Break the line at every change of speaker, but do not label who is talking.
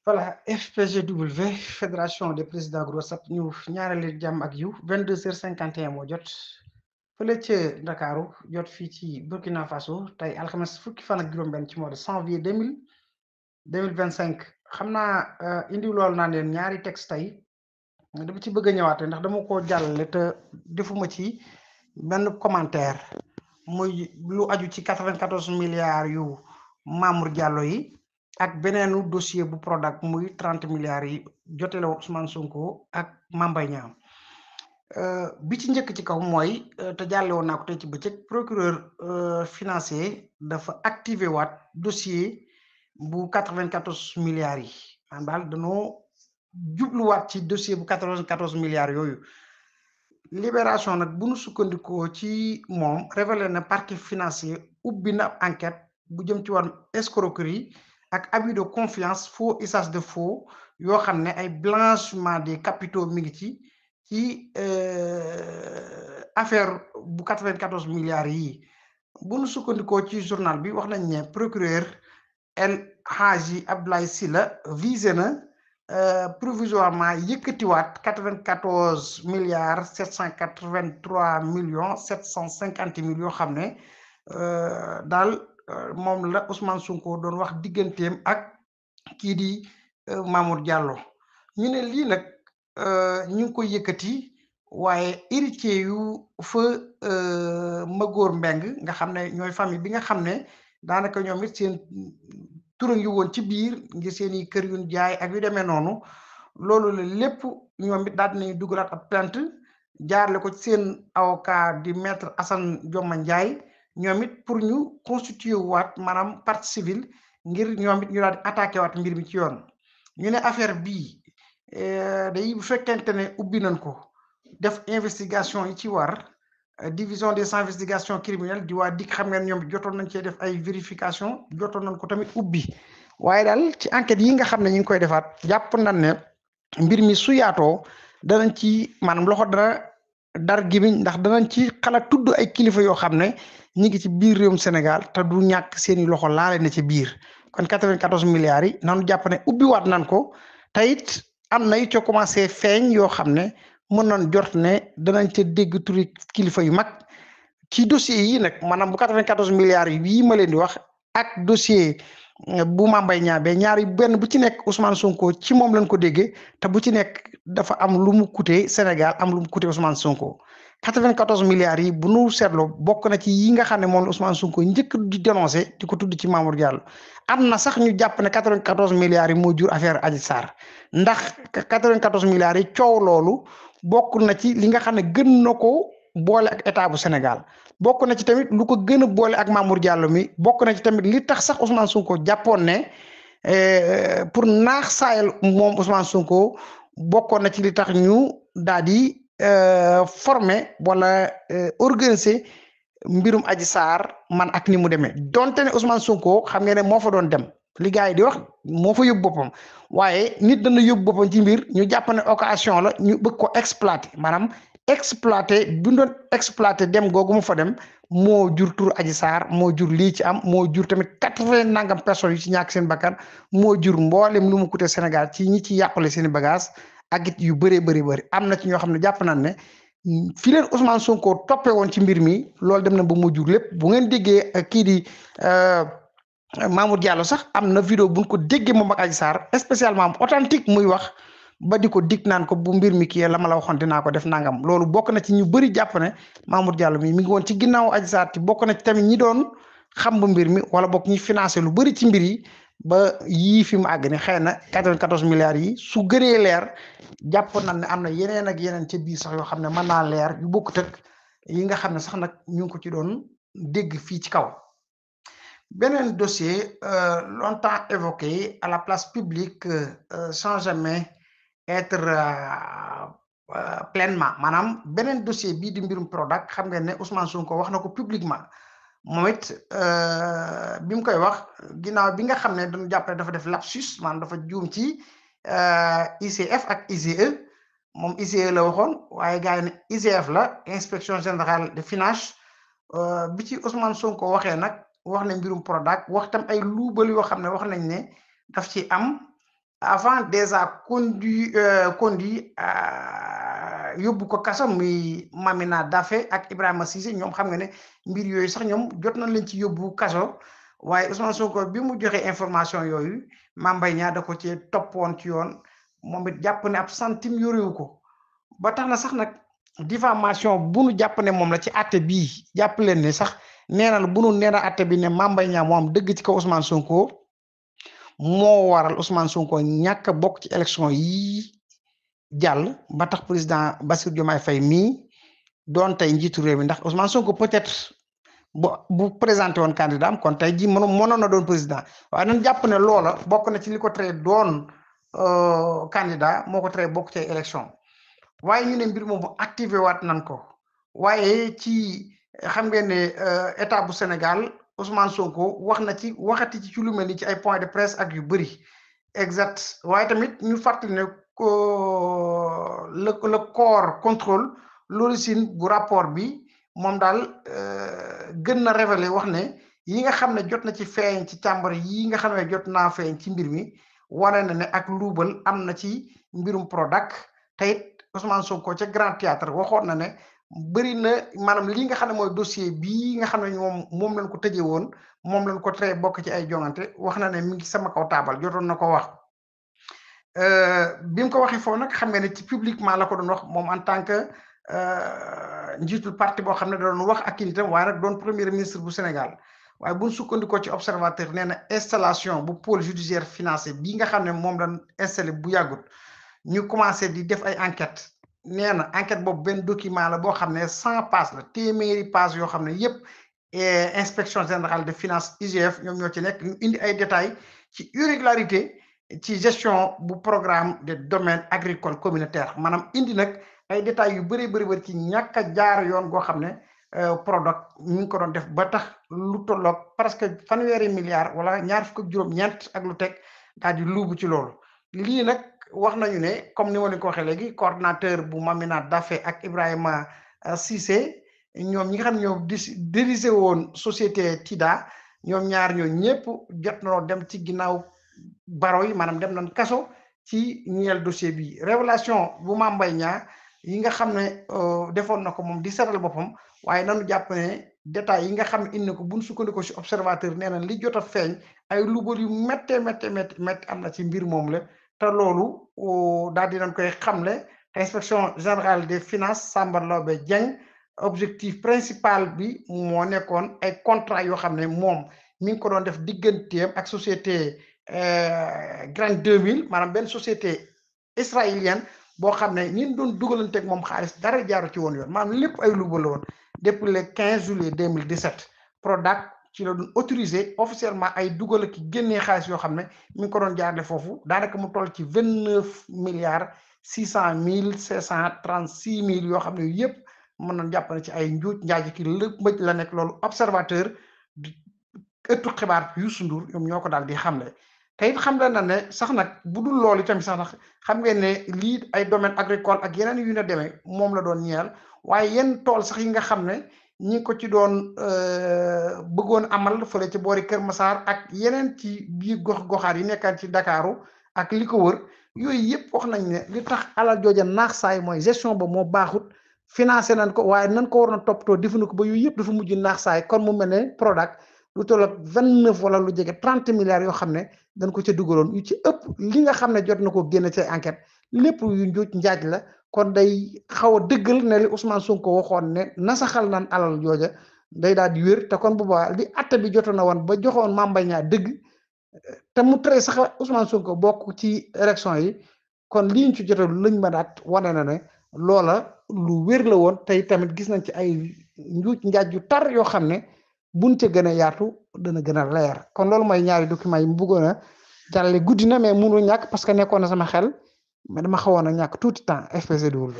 Voilà, FPGW fédération des présidents groupe WhatsApp ñu ñaanal leen jàmm ak yiw 22h51 moo jot fële ca Ndakaaru jot fii ci Burkina Faso tey alxames fukki fan ak juróom-benn ci mois de janvier 2025 xam naa indi loolu naa leen ñaari texte tey dama ci bëgg a ñëwaate ndax dama ko jàllale te defuma ci benn commentaire muy lu aju ci 94 milliards yu Mamour Diallo yi ak beneenu dossier bu Prodac muy 30 milliards yi jotele woon Ousmane Sonko ak Mame Mbaye Niang bi ci njëkk ci kaw mooy te jàlle woon naa ko tey ci bëccëg procureur financier dafa activé waat dossier bu 94 milliards yi maanaam daal danoo jubluwaat ci dossier bu 94 milliards yooyu libération nag bu nu sukkandikoo ci moom révélé na parquet financier ubbi na enquête bu jëm ci wàllum escroquerie ak abus de confiance faux usage de faux yoo xam ne ay blanchiment des capitaux mi ngi ci affaire bu 94 milliards yi bu nu sukkandikoo ci journal bi wax nañ ne procureur El Hadji Abdoulaye Sylla visé na provisoirement yëkkatiwaat 94 milliards 783 millions 750 mille yoo xam ne daal moom la Ousmane Sonko doon wax digganteem ak kii di Mamour Diallo ñu ne lii nag ñu ngi koy yëkkati waaye héritier yu fa Magor Mbeng nga xam ne ñooy famille bi nga xam ne daanaka ñoom it seen tura ngi woon ci biir ngir seeni kër yuñ jaay ak yu demee noonu loolu la lépp ñoom it daal dinañu dugalaat ab plainte jaarle ko ci seen avocat di maître Assane Dioma Ndiaye ñoom it pour ñu constituer waat maanaam partie civile ngir ñoom it ñu daal di attaqué waat mbir mi ci yoon ñu ne affaire bii day bu fekkente ne ubbi nañ ko def investigation yi ci war division des investigations criminelles di waa DIC xam ngeen ñoom jotoon nañ cee def ay vérification jotoon nañ ko tamit ubbi waaye daal ci enquête yi nga xam ne ñu ngi koy defaat jàpp nañ ne mbir mi su yaatoo danañ ci maanaam loxo dana dar gimiñ ndax danañ ci xala tudd ay kilifa yoo xam ne ñi ngi ci biir réewum Sénégal te du ñàkk seeni loxo laale na ci biir kon 94 milliards yi nanu jàpp ne ubbi waat nañ ko te it am na yu ca commencé feeñ yoo xam ne mën nañ jort ne danañ ca dégg turi kilifa yu mag ci dossier yi nag maanaam bu 94 milliards yi ma leen di wax ak dossier bu Mame Mbaye Niang be ñaari benn bu ci nekk Ousmane Sonko ci moom lañ ko déggee te bu ci nekk dafa am lu mu coûté Sénégal am lu mu coûté Ousmane Sonko 94 milliards yi bu nu seetloo bokk na ci yi nga xam ne moom la Ousmane Sonko njëkk di dénoncé di ko tudd ci Mamour Diallo am na sax ñu jàpp ne 94 milliards yi moo jur affaire Adji Sarr ndax 94 milliards yi coow loolu bokk na ci li nga xam ne gën na ko boole ak état bu Sénégal bokk na ci tamit lu ko gën a boole ak Mamour Diallo mi bokk na ci tamit li tax sax Ousmane Sonko jàppoon ne pour naax saayal moom Ousmane Sonko bokkoon na ci li tax ñu daal di former wala organiser mbirum Adji Sarr man ak ni mu demee donte ne Ousmane Sonko xam nga ne moo fa doon dem li gars yi di wax moo fa yóbbu boppam waaye nit dana yóbbu boppam ci mbir ñu jàpp ne occasion la ñu bëgg ko exploiter maanaam exploité bu doon exploité dem googu mu fa dem moo jur tur Adji Sarr moo jur lii ci am moo jur tamit 80 nangam personnes yu ci ñàkk seen bakkan moo jur mboolem lu mu coûté Sénégal ci ñi ci yàqule seen i bagage ak it yu bëree bëri am na ci ñoo xam ne jàpp nañ ne fi leen Ousmane Sonko toppee woon ci mbir mi loolu dem na ba mu jur lépp bu ngeen déggee kii di Mamour Diallo sax am na vidéo buñ ko déggee moom ak Adji Sarr spécialement authentique muy wax ba di ko dig naan ko bu mbir mi kii la ma la waxoon dinaa ko def nangam loolu bokk na ci ñu bëri jàpp ne Mamour Diallo mi ngi woon ci ginnaaw Adji Sarr ci bokk na ci tamit ñi doon xam bu mbir mi wala bokk ñi financé lu bëri ci mbir yi ba yii fi mu àgg ne xëy na 94 milliards yi su gënee leer jàpp nañ ne am na yeneen ak yeneen ca biir sax yoo xam ne mën naa leer yu bokkut ak yi nga xam ne sax nag ñu ngi ko ci doon dégg fii ci kaw. beneen dossier longtemps évoqué à la place publique sans jamais être pleinement maanaam beneen dossier bii di mbirum Prodac xam ngeen ne Ousmane Sonko wax na ko publiquement moom it bi mu koy wax ginnaaw bi nga xam ne dañu jàpp ne dafa def lapsus maanaam dafa juum ci ICF ak IGE moom IGE la waxoon waaye gars yi ne IGF la inspection générale des finances bi ci Ousmane Sonko waxee nag wax na mbirum Prodac wax tam ay luubal yoo xam ne wax nañ ne daf ci am avant déjà conduit yóbbu ko kaso muy Mamina Daffé ak Ibrahima Cissé ñoom xam nga ne mbir yooyu sax ñoom jot nañ leen ci yóbbu kaso waaye Ousmane Sonko bi mu joxe information yooyu Mame Mbaye Niang da ko ci toppoon ci yoon moom it jàpp ne ab centime yorewu ko ba tax na sax nag diffamation bu nu jàpp ne moom la ci àtte bii jàpp leen ne sax neenal bu nu neena àtte bi ne Mame Mbaye Niang moo am dëgg ci kaw Ousmane Sonko moo waral Ousmane Sonko ñàkk a bokk ci élection yi jàll ba tax président Bassirou Diomaye Faye mii doon tey njiitu réew mi ndax Ousmane Sonko peut-être bu présenté woon candidat am kon tey ji mënoon na doon président waaye nañ jàpp ne loola bokk na ci li ko tere doon candidat moo ko tere bokk ci élection waaye ñu ne mbir moomu activé waat nan ko waaye ci xam ngeen ne état bu Sénégal Ousmane Sonko wax na ci waxati ci lu mel ni ci ay point de presse ak yu bëri exact waaye tamit ñu fàttali ne le corps contrôle l'origine bu rapport bi moom daal gën na révélé wax ne yi nga xam ne jot na ci feeñ ci càmbar yi nga xam ne jot naa feeñ ci mbir mi wane na ne ak luubal am na ci mbirum Prodac te Ousmane Sonko ca Grand Théâtre waxoon na ne bëri na maanaam li nga xam ne mooy dossier bii nga xam ne moom lañ ko tëjee woon moom lañ ko tere bokk ci ay jongante wax na ne mi ngi sama kaw taabal jotoon na ko wax bi mu ko waxee foofu nag xam nga ne ci publiquement la ko doon wax moom en tant que njiitul parti boo xam ne da doon wax ak nitam waaye nag doon premier ministre bu Sénégal waaye buñ sukkandikoo ci observateur nee na installation bu pôle judiciaire financier bii nga xam ne moom lañ installé bu yàggut ñu commencé di def ay enquête nee na enquête boobu benn document la boo xam ne 100 pages la téeméeri pages yoo xam ne yépp inspection générale de finance IGF ñoom ñoo ci nekk ñu indi ay détails ci irrégularité ci gestion bu programme de domaine agricole communautaire maanaam indi nag ay détails yu bëri ci ñàkk a jaar yoon goo xam ne Prodac ñu ngi ko doon def ba tax lu tolloog presque fanweeri milliards wala ñaar fukk ak juróom-ñeent ak lu teg daal di luubu ci loolu lii nag wax nañu ne comme ni ma leen ko waxee léegi coordinateur bu Mamina Daffé ak Ibrahima Cissé ñoom ñi nga xam ne ñoom dirigé woon société Tida ñoom ñaar ñoo ñëpp jot nañoo dem ci ginnaaw baro yi maanaam dem nañ kaso ci ñeel dossier bi révélation bu Mame Mbaye Niang yi nga xam ne defoon na ko moom di seetal boppam waaye nanu jàpp ne détails yi nga xam ne indi ko buñ sukkandikoo ci observateur nee na li jot a feeñ ay lubal yu métte am na ci mbir moom la te loolu daal di nañ koy xamle te inspection générale des finances Samba Laobé Dieng objectif principal bi moo nekkoon ay contrat yoo xam ne moom mi ngi ko doon def digganteem ak société Grande 2000 maanaam benn société israélienne boo xam ne ñi doon dugalanteeg moom xaalis dara jaaru ci woon yoon maanaam lépp ay luubal la woon depuis le 15 juillet 2017 Prodac ci la doon autorisé officiellement ay dugal ki génnee xaalis yoo xam ne mi ngi ko doon jaarale foofu daanaka mu toll ci 29,600,536 yoo xam ne yëpp mën nañ jàpp ne ci ay njuuj njaaji ki lépp mbëj la nekk loolu observateur ëttu xibaar Youssou Ndour ñoom ñoo ko daal di xamle te it xamle na ne sax nag bu dul loolu tamit sax nag xam ngeen ne lii ay domaine agricole ak yeneen yu ne demee moom la doon ñeel waaye yenn tool sax yi nga xam ne ñi ko ci doon bëggoon amal fële ci boori Kër Massar ak yeneen ci biir goxaar yi nekkaan ci Ndakaaru ak li ko wër yooyu yëpp wax nañ ne li tax alal jooja naax saay mooy gestion ba moo baaxut financé nañ ko waaye nan ko war na toppatoo defuñu ko ba yooyu yëpp dafa mujj naax saay kon mu mel ne Prodac lu toll ak 29 wala lu jege 30 milliards yoo xam ne dañ ko ca dugaloon yu ci ëpp li nga xam ne jot na ko génne ci enquête lépp yu njuuj njaaj la kon day xaw a dëggal ne li Ousmane Sonko waxoon ne nasaxal nan alal jooja day daal di wér te kon bu boobaa li atte bi jotoon na woon ba joxoon Mame Mbaye Niang dëgg te mu tere sax Ousmane Sonko bokk ci élection yi kon liñ ci jotoon luñ ma daat wane na ne loola lu wér la woon tey tamit gis nañ ci ay njuuj njaaj yu tar yoo xam ne buñ ca gën a yaatu dana gën a leer kon loolu mooy ñaari documents yi mu bëggoon a jàllale guddi na mais munu ñàkk parce que nekkoon na sama xel mais dama xawoon a ñàkk tuuti temps FPCW